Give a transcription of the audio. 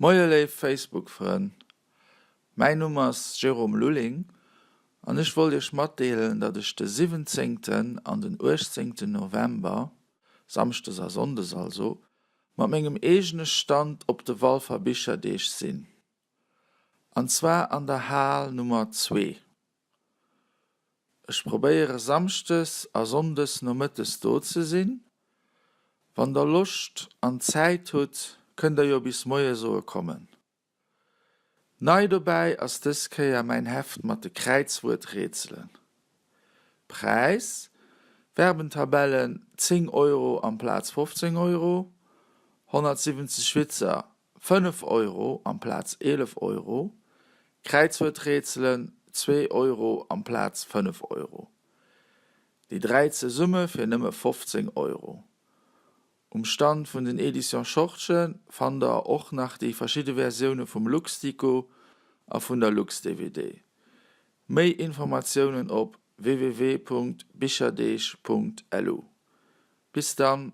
Moie léif Facebook-Frënn, mäin Numm ass Jérôme Lulling an ech wollt iech matdeelen, datt ech de 17 an den 18 November, Samschdes a Sonndes also, mat mengem eegene Stand op de Walfer Bicherdeeg sinn. An zwar an der Hal Nummer zwee. Ech probéiere Samschdes a Sonndes nomëttes do ze sinn. Wann der Loscht an Zäit hutt, kënnt der jo bis moie soe kommen. Nei dobäi ass dës Kéier mäin Heft mat de Kräizwuerträtselen. Präis, Verbentabellen 10 Euro amplaz 15 Euro, 170 Witzer 5 Euro amplaz 11 Euro, Kräizwuerträtselen 2 Euro amplaz 5 Euro. Déi 3 zesumme fir nëmme 15 Euro. Um Stand vun den Editions Schortgen fannt der och nach déi verschidde Versioune vum Luxdico a vun der Lux-DVD. Méi Informatiounen op www.bicherdeeg.lu. Bis dann.